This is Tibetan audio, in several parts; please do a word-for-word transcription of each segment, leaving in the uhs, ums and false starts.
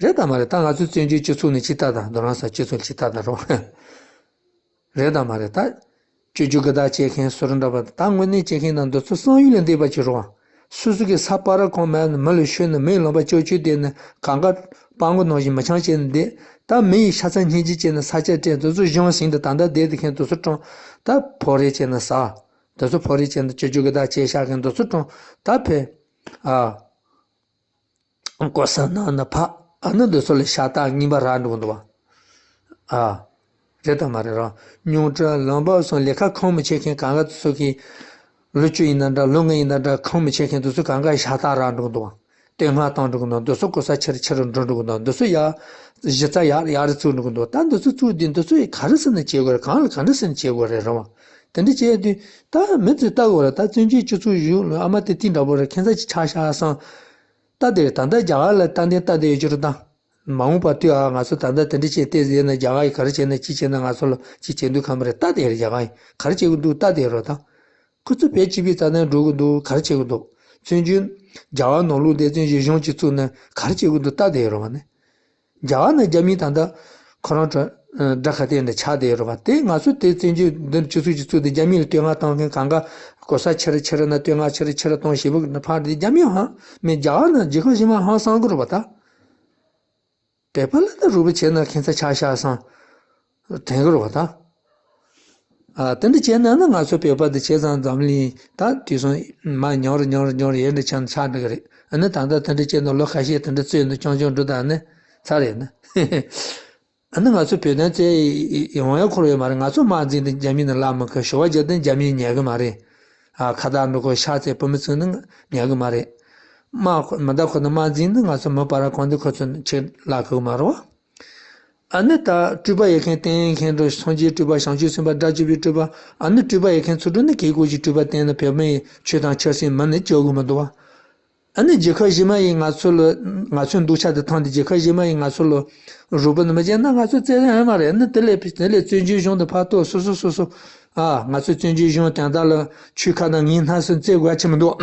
རེད་དམ་མ་རེད། ད་ང་ཚོའི་བཙན་བྱོལ་སྤྱི་ཚོགས་ནས་ཅི་ལྟ་དང་། རྡ་རམ་ས་སྤྱི་ཚོགས་ཅི་ལྟ་དང་རོ། རེད་དམ་མ་རེད། ད་སྤྱོད་འཇུག་གི་བདག་བྱེད་མཁན་སུ་རུ་འདྲ་པ། ད་དངོས་གནས་བྱེད་མཁན་དང་འདི་ཚོ་བསམ་ཡུལ་ལས་འདས་པ་ཅིག་རོ། སོ་སོ་གི་ས་སྤ་ར་ཁོང་མ་ནི་མི་ལ་ཤོད་ནི། མི་ལ་ལོང་པ་ཅོ་ཅོ་བསྡད་ནི། གང་ག་སྤང་གོ་ནང་བཞིན་མི་ཆང་བྱས་ནི་བསྡད། ད་མི་ཡི་ཤ་ཚ་སྙིང་རྗེ་བྱས་ནི་ས་ཆ་སྤྲད། འདི་ཚོ་གཞུང་ཟིན་དུ་ད་ལྟ་བསྡད་དེ་མཁན་འདི་ཚོ་གྲོངས། ད་ཕོ་རེ་བྱས་ནི་ཟ། འདི་ཚོ་ཕོ་རེ་བྱས་ནི་སྤྱོད་འཇུག་གི་བདག་བྱས་བཞག་མཁན་འདི་ཚོ་གྲོངས། ད་ཕེ། ཨ། གོ་ས་ནང་ན་ཕ། ཨ་ནི་འདི་ཚོ་ལ་ཤ་སྟག་རྔན་པ་རག་འགྲོ་གི་འདུག་བ། ཨ། རེད་དམ་མ་རེད་རོ། རྙོག་དྲ་ལངས་པ་སོང་ལས་ཀ་ཁོམ་མི་ཆེ་མཁན་གང་ག་ཚོ་གི། ལོ་བཅུ་ཡིན་ན་འདྲ། ལོ་ལྔ་ཡིན་ན་འདྲ། ཁོམ་མི་ཆེ་མཁན་འདི་ཚོ་གང་ག་ཤ་སྟག་རག་འགྲོ་གི་འདུག་བ། བསྟོད་བསྔགས་བཏང་འགྲོ་གི་འདུག་འདི་ཚོ་གོ་ས་ཆེ་རུ་ཆེ་རུ་འགྲོ་འགྲོ་གི་འདུག་འདི་ཚོ་ཡ། གཞི་རྩ་ཡར་ཡར་རུ་བཙུགས་འགྲོ་གི་འདུག་ད་འདི་ཚོ་བཙུགས་དུས་འདི་ཚོ་ཡི་ག་རེ་ཟེར་ནས་བྱེད་དགོས་རེད། གང་ལ་ག་འདྲ་ཟེར་ནས་བྱེད་དགོས་རེད་རོ། དེ་འདྲ་བྱས་དུས་ད་མི་ཚོས་ལྟ་དགོས་རེད། ད་བཙན་བྱོལ་སྤྱི་ཚོགས་གཞུང་ལ་ཨ་མ་དེ་དེ་འདྲ་པོ་རེད། ཁྱད་མཚར་ཅིག་ཆགས་ཤག་བསམ། ལྟ་དེ་རེད། ད་ལྟ་རྒྱ་གར་ལ་ལྟ་འདི་ལྟ་དེ་ཡོད་ཀྱི་རེད་ད། མ་འོངས་པ་དུས་ཨ་ང་ཚོ་ད་ལྟ་དེ་འདྲ་བྱས་ཏེ་ཟེར་ན་རྒྱ་གར་ཡིས་ག་རེ་བྱས་ན་ཅི་བྱས་ན་ང་ཚོ་ལ་ཅི་བྱེད་འདོད་ཁ་མ་རེད། ལྟ་དེ་རེད། རྒྱ་གར་ཡིས་ག་རེ་བྱེད་ཀྱི་འདུག་ལྟ་དེ་རོ་ད། ཁོ་ཚོ་བོད་སྤྱི་པའི་རྩ་དོན་འགྲོ་གི་འདུག་ག་རེ་བྱེད་ཀྱི་འདུག་བཙན་བྱོལ་རྒྱ་གར་ནང་ལོགས་དེ་བཙན་བྱོལ་གཞུང་གཅིག་བཙུགས་ན་ག་རེ་བྱེད་ཀྱི་འདུག་ལྟ་དེ་རོ་བ་ནི། རྒྱ་གར་ནས་རྒྱ་མིས་ད་ལྟ་ཁོ་རང་ཚོ་དགྲ་ཁ་གཏད་ནས་ཆགས་བསྡད་ཡོད་རེད་བ། དེ་ང་ཚོ་དེ་བཙན་བྱོལ་འདི་སྤྱི་ཚོགས་ཀྱི་ཚུལ་དུ་རྒྱ་མི་ལ་བསྟོད་བསྔགས་བཏང་མཁན་གང་ག་གོ་ས་ཆེ་རུ་ཆེ་རུ་ན་བསྟོད་བསྔགས་ཆེ་རུ་ཆེ་རུ་གཏོང་ཞེ་པོ་ན་ཕར་དེ་རྒྱ་མི་ཧང་མི་རྒྱ་གར་ན་རྒྱལ་ཁབ་གཞན་མ་ཧང་སང་གི་རེད་བ་ད། བོད་པ་ལ་ད་རུ་བ་བྱས་ན་ཁྱད་མཚར་ཆགས་ཤག་སང་དྲན་གི་རེད་བ་ད། ཨ་དེ་འདྲ་བྱས་ན་ནི་ང་ཚོ་བོད་པ་དེ་བྱས་ཙང་འཛམ་གླིང་ད་དུས་སང་མ་ཉོར་ཉོར་ཉོར་ཡོད་འདྲ་ཆགས་ཆགས་འགྲོ་གི་རེད། ཨ་ནི་ད་ལྟ་དེ་འདྲ་བྱས་ན་ལོ་ཁ་ཤས་དེ་འདྲ་རྩོད་ནས་ཅོང་ཅོང་འགྲོ་ད་ནི་ཚར་རེད་ན། ཨ་ནི་ང་ཚོ་བོད་དོན་རྩོད་ཡོང་ཡ་འཁོར་ཡོད་མ་རེད། ང་ཚོ་དམག་འཛིང་དེ་རྒྱ་མི་ནས་བརླག་མི་དགོས། ཞོ་བ་རྒྱབ་དེ་རྒྱ་མིས་ཉན་གི་མ་རེད། ཨ་ཁ་བཏགས་འགྲོ་ཁོ་ཤ་ཚའི་བུ་མོ་ཚོས་ནི་ཉན་གི་མ་རེད། དམག་མི་ད་ཁོ་ནི་དམག་འཛིང་ནི་ང་ཚོ་མི་པ་ར་གོང་དེ་ཁོ་ཚོ་ནི་ཆེད་ལ་གི་མ་རོ། ཨ་ནི་ད་སྤྲུལ་པ་ཡོད་མཁན་བསྟེན་མཁན་འགྲོ་སངས་རྒྱས་སྤྲུལ་པ་བྱང་ཆུབ་སེམས་དཔའ་དགྲ་བཅོམ་པའི་སྤྲུལ་པ། ཨ་ནི་སྤྲུལ་པ་ཡོད་མཁན་ཚོ་འགྲོ་ནི་གེ་གོ་ཞིག་སྤྲུལ་པ་བསྟེན་ནི་བོད་མི་ཡི་ཆོས་དང་ཆབ་སྲིད་མི་ནི་བཅོ་གི་མི་འདུག་བ། ཨ་ནི་རྒྱལ་ཁབ་གཞན་མ་ཡིས་ང་ཚོ་ལ་ང་ཚོའི་འདུག་ཆ་དེ་ཐང་དེ་རྒྱལ་ཁབ་གཞན་མ་ཡིས་ང་ཚོ་ལ་རུ་པ་ནི་མི་བྱེད་ན་ང་ཚོ་རྩེད་ཡོད་མ་རེད། ཨ་ནི་དེ་ལས་དེ་ལས་བཙན་བྱོལ་གཞུང་དུ་ཕར་གཏོགས་སོ་སོ་སོ་སོ། ཨ་ང་ཚོ་བཙན་བྱོལ་གཞུང་དོན་དག་ལ་ཆུ་ཁ་དང་ངའི་སྣ་སུ་རྩེ་དགོས་ཆེ་མི་འདུག་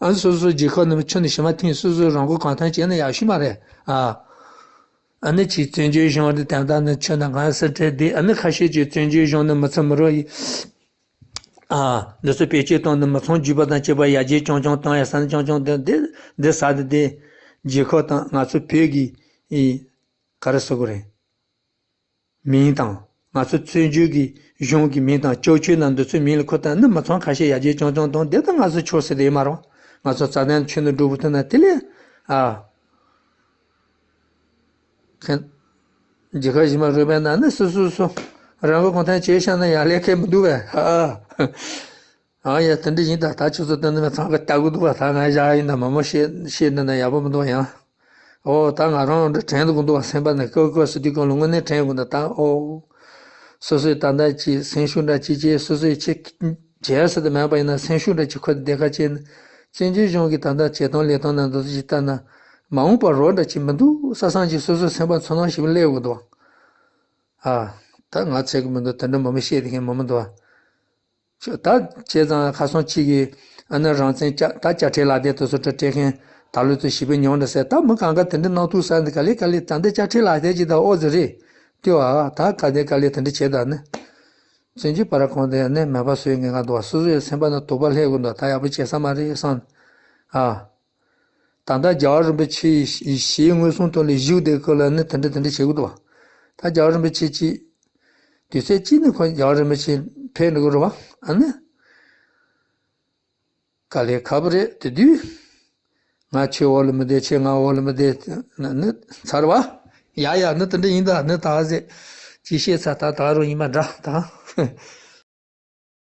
ཨ་ནི་སོ་སོ་རྒྱལ་ཁབ་ནི་ཆུ་ནི་ཞི་མ་ཐིང་སོ་སོ་རང་མགོ་གང་ཐང་བྱས་ན་ཡག་ཤོས་མ་རེད། ཨ་ཨ་ནི་ཅིག་བཙན་བྱོལ་གཞུང་དེ་དོན་དག་ནི་ཆུ་ནི་ང་སུ་བྲལ་དེ། ཨ་ནི་ཁ་ཤས་ཀྱིས་བཙན་བྱོལ་གཞུང་ནི་མི་ཚེ་མི་རོ་ཡི། ཨ། འདི་ཚོ་བེད་སྤྱོད་བཏང་ནི་མི་ཚང་རྒྱུས་པ་དང་བཅས་པ་ཡར་རྒྱས་རྐྱང་རྐྱང་བཏང་ཡ་ས་ནི་རྐྱང་རྐྱང་དེ་འདི་འདི་ས་དེ་དེ་རྒྱལ་ཁབ་དང་ང་ཚོ་བོད་ཀྱི་ཨི་ག་རེ་ཟེར་དགོས་རེད། མིང་དང་ང་ཚོ་བཙན་བྱོལ་གྱི་གཞུང་གི་མིང་དང་སྐྱབས་བཅོལ་ནང་འདི་ཚོའི་མིང་ལ་ཁོ་ད་ནི་མི་ཚང་ཁ་ཤས་ཡར་རྒྱས་རྐྱང་རྐྱང་བཏང་དེ་ད་ང་ཚོ་ཆོག་ཟེར་དེ་མ་རེད། ང་ཚོ་རྩ་དོན་ཆོས་ནི་འགྲོ་བུ་ཐུབ་ན་དེ་ལས་ཨ། མཁན། རྒྱལ་ཁབ་གཞན་མ་རུ་པའི་ནང་ནས་སོ་སོ་སོ་རང་གི་གོང་ཐང་བྱས་བཞག་ན་ཡག་ལས་ཁེལ་མི་འདུག་བས། ཨ་ཨ་ཡ་དེ་འདྲ་ཡིན་ད། ད་ཁྱོད་ཚོ་དེ་འདྲ་ཚང་གི་ལྟ་གི་འདུག་བ། ད་ང་བཞག་ཡིན་ད་མ་མོ་བཤད་བཤད་འདི་ན་ཡག་པོ་མི་འདུག་ཡང་། ཨོ་ད་ང་རང་འདྲ་དྲན་འདུག་འདུག་བ། སེམས་པ་ནས་ཀོ་ཀོ་སི་དུས་གང་ལ་དངོས་གནས་དྲན་དགོས་འདུག་ད། ཨོ་སོ་སོས་ད་ལྟ་ཅི་སེམས་ཤུགས་འདྲ་ཅི་ཅི་སོ་སོས་ཆེ། བྱས་ཟེར་དུ་མེད་པ་ཡིན་ན་སེམས་ཤུགས་འདྲ་ཅིག་ཁོ་དེ་ཁ་བྱས་ནས་བཙན་བྱོལ་གཞུང་གི་ད་ལྟ་བྱེད་སྟངས་ལས་སྟངས་ནང་དུ་ཅིག་ལྟ་ན་མ་འོངས་པར་རོགས་འདྲ་ཅིག་མི་འདུག་ས་སང་ཅིག་སོ་སོའི་སེམས་པ་ཚོར་སྣང་ཞིག་སླེབས་དགོས་འདུག་ཨ། ད་ང་ཚད་ཀྱི་མི་འདུག་དེ་འདྲ་མང་པོ་བཤད་དེ་མཁན་མང་པོ་འདུག་ད་བྱས་ཙང་ཁ་སང་གཅིག་གིས་ཨ་ནི་རང་བཙན་ལྕགས་ད་ལྕགས་ཁྲའི་ལག་དེབ་དེ་ཚོ་སྤྲད་མཁན་ད་ལོ་ཚོ་ཞིབ་པའི་མྱོང་འདྲ་ཟེར། ད་མི་གང་ག་དེ་འདྲ་གནང་ཐུག་ས་འདི་ག་ལེ་ག་ལེ་ད་འདི་ལྕགས་ཁྲའི་ལག་དེབ་ཅིག་ད་ཨོ་ཙི་རེད། ལྟོས་ཨ་ད་ག་དེ་ག་ལེ་དེ་འདྲ་བྱས་ད་ནི། བཙན་བྱོལ་བར་གོང་དེ་ནས་མེད་པ་བཟོས་ངེས་ཀ་འདུག་སོ་སོའི་སེམས་པ་ན་དོགས་པ་སླེབས་དགོས་འདུག་ད་ཡག་པོ་བྱེད་ས་མ་རེད་བསམ། ཨ། ད་ལྟ་རྒྱལ་བ་རིན་པོ་ཆེ་ཞིའི་མངོན་སུམ་ཐོག་ལ་བཞུགས་བསྡད་སྐོར་ལ་ནི་དེ་འདྲ་དེ་འདྲ་བྱེད་དགོས་འདུག་ད་རྒྱལ་བ་རིན་པོ་ཆེ་ཅིག་དུས་ཚོད་གཅིག་ནས་ཁོ་རྒྱལ་བ་རིན་པོ་ཆེ་ཕེབས་འགྲོ་གི་རེད་བ། ཨ་ནི། དཀའ་ལས་ཁག་པོ་རེད་དེ་དུས། ང་ཁྱོད་འོག་ལ་མི་བསྡད་ཁྱོད་ང་འོག་ལ་མི་བསྡད་ནི་ཚར་བ། ཡ་ཡ་ནི་དེ་འདྲ་ཡིན་ད་ནི་ད་ཟེ། ཅི་བཤད་ཚར་ད་ད་རུང་ཡིན་པ་འདྲ་ད།